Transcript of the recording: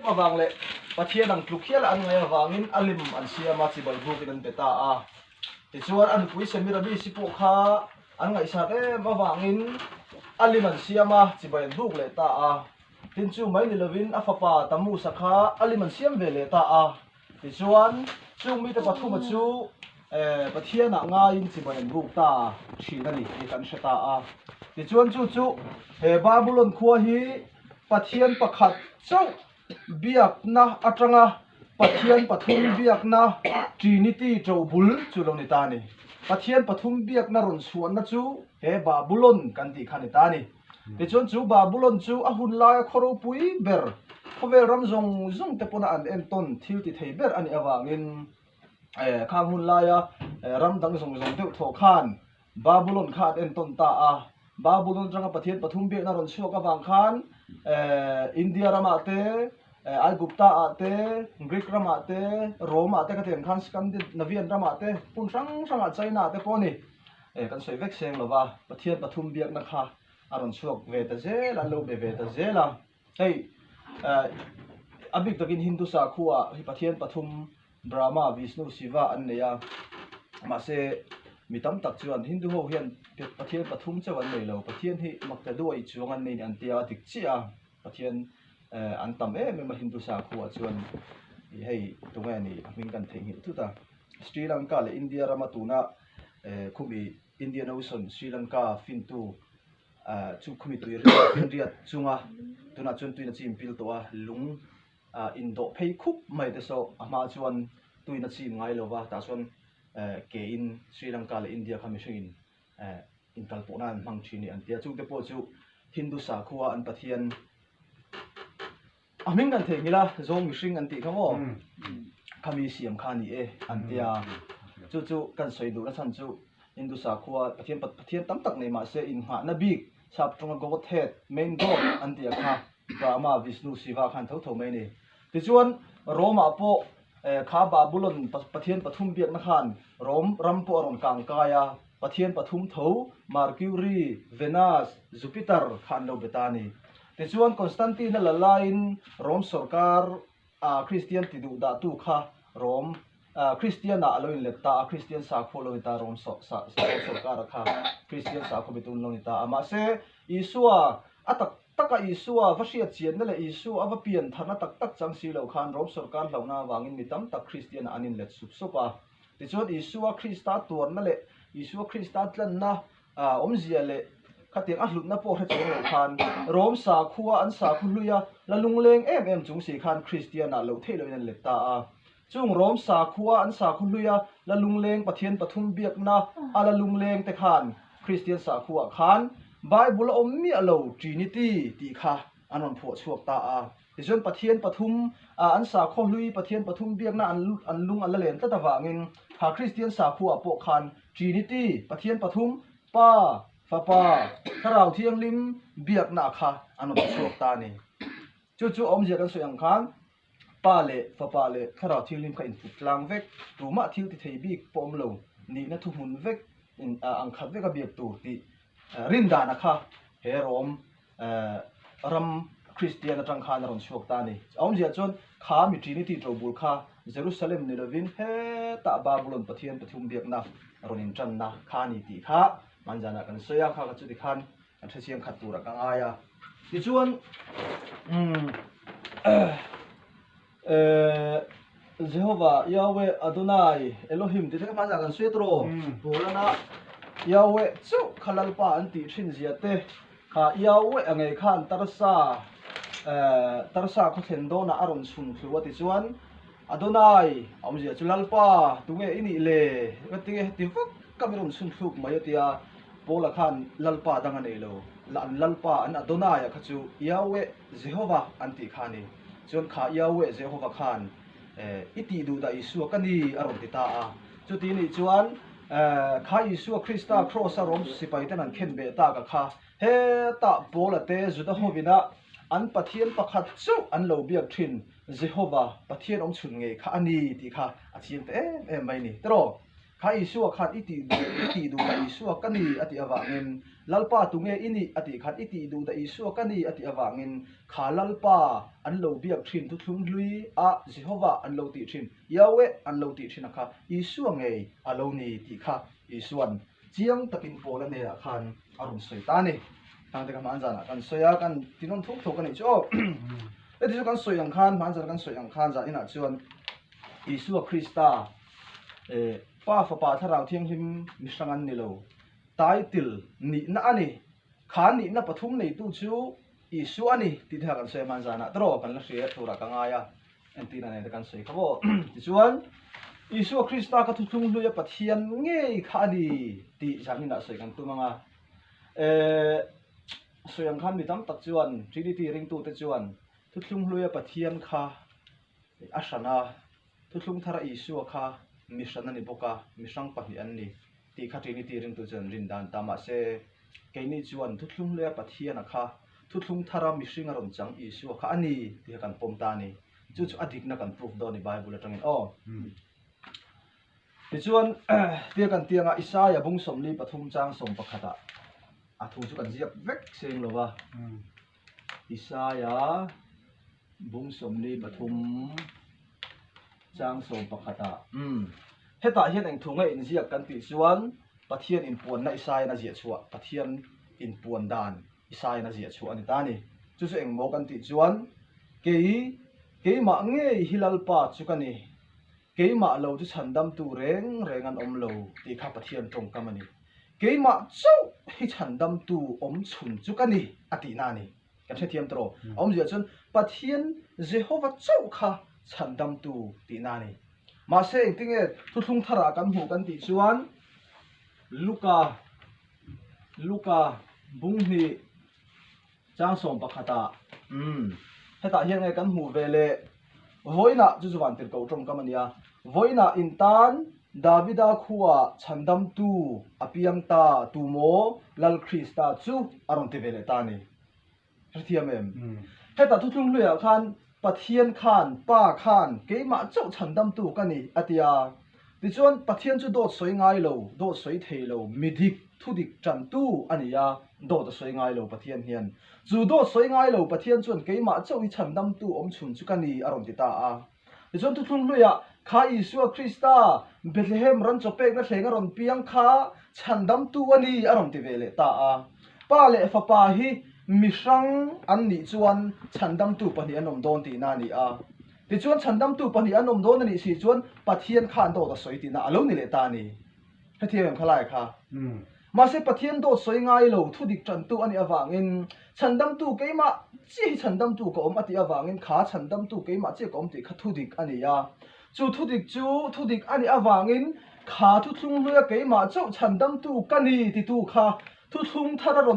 avang leh Pathian ang tluk hial an ngaih avangin a lim an siam a, chibai bukin an be ta a. Tichuan a nupui Semiramis-i pawh kha an ngaihsat em avangin a lim an siam a, chibai an buk leh ta a. Tin chu mai ni lovin a fapa Tammuz-a kha a lim an siam ve leh ta a. Tichuan chung mite pathuma chu Pathianah ngaiin chibai an buk ta thin a ni tih kan hre ta a. Tichuan chu chu he Babulon khua hi Pathian pakhat chauh biakna atanga Pathian pathum biakna Trinity ṭobul chu lo ni ta a ni. Pathian pathum biakna rawn chhuahna chu he Babulon kan tih kha a ni ta a ni. Tichuan chu Babulon chu a hun laia khaw ropui ber, khawvel ram zawng zawng te pawna an entawn thil ti thei ber a nih avangin khang hun laia ram dang zawng zawng deuh thawh khan Babulon kha an entawn ta a. Babulon atanga Pathian pathum biakna rawn chhuak avang khan India ramah te, Aigupta ah te, Greek ramah te, Rome ah te khatiang khan Scandinavian ramah te, hmun hrang hrangah China ah te pawh a ni. Kan sawi vek seng lova, Pathian pathum biakna kha a rawn chhuak ve ta zel a, an lo be ve ta zel a. Hei a bik takin Hindu sakhua hi Pathian pathum Brahma, Vishnu, Shiva an nei a, mahse mi tam tak chuan Hindu ho hian Pathian pathum chauh an nei lo, Pathian hi Maktaduai chuang an nei an tia a dik chiah a, Pathian an tam em em a Hindu sakhua chuan hei tunge ni a hming kan theihnghilh thut a, Sri Lanka leh India rama tuna khumi Indian Ocean Sri Lanka fintu chu khumi tui riat finriat chunga tunah chuan tuina chim pil tawh a lung indawh phei khup mai te saw a hma chuan tuina chim ngai lova tah chuan ke in Sri Lanka leh India kha mihring in inkalpawh nan an hmang thin a ni an ti a chungte pawh chu Hindu sakhua an Pathian A hming kan theihnghilh a, zawng mihring an tih kha maw? Khami siam kha a ni e an ti a. Chu chu kan sawi duhna chhan chu Hindu sakhua Pathian Pathian tam tak nei mahse innghahna bik sap tawnga Godhead, main God an tih a kha Brahma, Vishnu, Shiva khan tho tho mai a ni. Tichuan Rome-ah pawh kha Babulon Pathian pathum biakna khan Rome ram pawh a rawn kang kai a, Pathian pathum tho Mercury, Venus, Jupiter kha an lo be ta a ni. Tichuan Constantine-a la laiin Rom sawrkar ah Kristian ti duh dahtu kha Rom Kristian-ah a lo inlet ta a, Kristian sakhua a lo ni ta a, Rom sawrkara kha Kristian sakhua bitu an lo ni ta a. Mahse, Isua a tak taka Isua va hriat chianna leh Isua a va pian tharna tak tak chang si lo khan Rom sawrkar hlauhna avangin mi tam tak Kristian-ah an inlet sup sup a. Tichuan Isua Krista tuarna leh Isua Krista tlanna A awmzia leh khatiang a hlutna pawh hre chuang loh khan Rom sakhua an sakhu hluia la lungleng em em chung si khan Kristianah loh theih lohin an let ta a. Chung Rom sakhua an sakhu hluia la lungleng Pathian pathum biakna a la lungleng te khan Kristian sakhuaah khan Bible a awm miah lo Trinity tih kha an rawn phuah chhuak ta a. Tichuan Pathian pathum an sakhaw hlui Pathian pathum biakna an lung a la len tlat avangin kha Kristian sakhuaah pawh khan Trinity, Pathian pathum, Pa, Fapa, Thlarau Thianghlim biakna kha an rawn chhuak ta a ni. Chu chu awmzia kan sawi ang khan Pa leh Fapa leh Thlarau Thianghlim kha input tlang vek, tumah thil ti thei bik pawh awm lo, nihna thuhmun vek, ang khat veka biak tur tih rindana kha he Rom ram Kristian atang khan a rawn chhuak ta a ni. A awmzia chuan kha mi Trinity ṭobul kha Jerusalem ni lovin hetah Babulon Pathian pathum biakna rawn inṭanna kha a ni tih kha hmanzanah kan sawi a, kha kha chuti khan kan hrechiang khat turah ka ngai a. Tichuan umm Jehovah, Yahweh, Adonai, Elohim tih te kha hmanzah kan sawi tawh Pawlana Yahweh chauh kha Lalpa an tih thin zia te kha Yahweh a ngei khan Tarsa Tarsa khaw thlen dawnah a rawn chhun thlu a tichuan Adonai a awmzia chu Lalpa tunge i nih le ka ti nge heti vak ka mi rawn chhun thluk mai a tia Paula khan Lalpa dang a nei lo an Lalpa an Adonai a kha chu Yahweh Jehovah an tih kha a ni. Chuan kha Yahweh Jehovah khan i tih duh dah Isua ka ni a rawn ti ta a. Chuti nih chuan kha Isua Krista Kraws a Rom sipai ten an khen beh tak a kha hetah Paula te Juda hovina an Pathian pakhat chauh an lo biak thin Jehovah Pathian awm chhun ngei kha a ni tih kha a chiang ta em em mai ni. Tiraw? Kha Isua khan i tih duh i tih duh dah Isua ka ni a tih avangin Lalpa tunge i nih? a tih khan i tih duh dah Isua ka ni a tih avangin kha Lalpa an lo biak thin thuthlung hlui a Jehovah an lo tih thin, Yahweh an lo tih thin a kha Isua ngei a lo ni tih kha Isua'n chiang takin Paula hnenah khan a rawn sawi ta a ni. Khangte kha hmanzanah kan sawi a, kan tinawn thuk thuk a nih chu aw. Heti chu kan sawi ang khan, hmanzana kan sawi ang khan zaninah chuan Isua Krista Pa Fapa Thlarau Thianghlim mi hrang an ni lo. Title nihna a ni. Kha nihna pathum neitu chu Isua a ni tih te kha kan sawi a hmanzanah tawh kan la hria turah ka ngai a. Entirna nen te kan sawi kha maw? Tichuan, Isua Krista kha thuthlung hluia Pathian ngei kha a ni tih zaninah sawi kan tum ang a. Eh, sawi ang khan mi tam tak chuan, Trinity ringtute chuan thuthlung hluia Pathian kha a hran a, thuthlung thara Isua kha mi hran a ni bawk a, mi hrang pahnih an ni tih kha Trinity ringtu chuan an rin dan ta. Mahse, keini chuan thuthlung hluia Pathiana kha Thuthlung thara mihring a rawn chang Isua kha a ni tih kha kan pawm ta a ni. Chu chu a dikna kan proof dawn i Bible atangin aw. Tichuan, tia kan tianga Isaia bung 43 chang 11 ah a thu chu kan ziak vek seng lo va. Isaia bung 43 chang 11 ah hetah hian eng thu nge inziak kan tih chuan Pathian inpuanna Isaia'n a ziah chhuah Pathian inpuan dan Isaia'n a ziah chhuah a ni ta a ni. Chu chu engmaw kan tih chuan, Kei, keimah ngei hi Lalpa chu ka ni, keimah lo chu chhandamtu reng reng an awm lo tih kha Pathian tawngkam a ni. Keimah chauh hi chhandamtu awm chhun chu ka ni a tihna a ni. Kan hrethiam tawh. A awmzia chuan Pathian Jehova chauh kha chhandamtu tihna a ni. Mahse engtinge thuthlung tharah kan hmuh kan tih chuan Luka Luka bung hnih chang 11 ah umm hetah hian nge kan hmuh ve leh vawiinah chu chu van tirhkoh tawngkam a nia vawiinah in tan Davida khuaah chhandamtu a piang ta tu maw Lal Krista chu a rawn ti ve leh ta a ni. Hrethiam em? Hetah thuthlung hluiah khan Pathian khan, Pa khan, keimah chauh chhandamtu ka ni, a ti a. Tichuan, Pathian chu dawt sawi ngai lo, dawt sawi thei lo, mi dik, thu dik tantu a ni a, dawt a sawi ngai lo Pathian hian. Chu dawt sawi ngai lo Pathian chuan keimah chauh hi chhandamtu awm chhun chu ka ni, a rawn ti ta a. Tichuan thuthlung hluiah kha Isua Krista, Bethlehem ran chaw pekna thleng a rawn piang kha chhandamtu a ni a rawn ti ve leh ta a. Pa leh Fapa hi mi hrang an nih chuan chhandamtu pahnih an awm dawn tihna a ni a. Tichuan chhandamtu pahnih an awm dawn a nih si chuan Pathian khan dawt a sawi tihna a lo ni leh ta a ni. Hetiang em khalai kha? Mahse Pathian dawt sawi ngai lo, thu dik tantu a nih avangin chhandamtu keimah chiah hi chhandamtu ka awm a tih avangin kha chhandamtu keimah chiah ka awm tih kha thu dik a ni a. Chu thu dik chu thu dik a nih avangin kha thuthlung hluia keimah chauh chhandamtu ka ni titu kha thuthlung thar a rawn.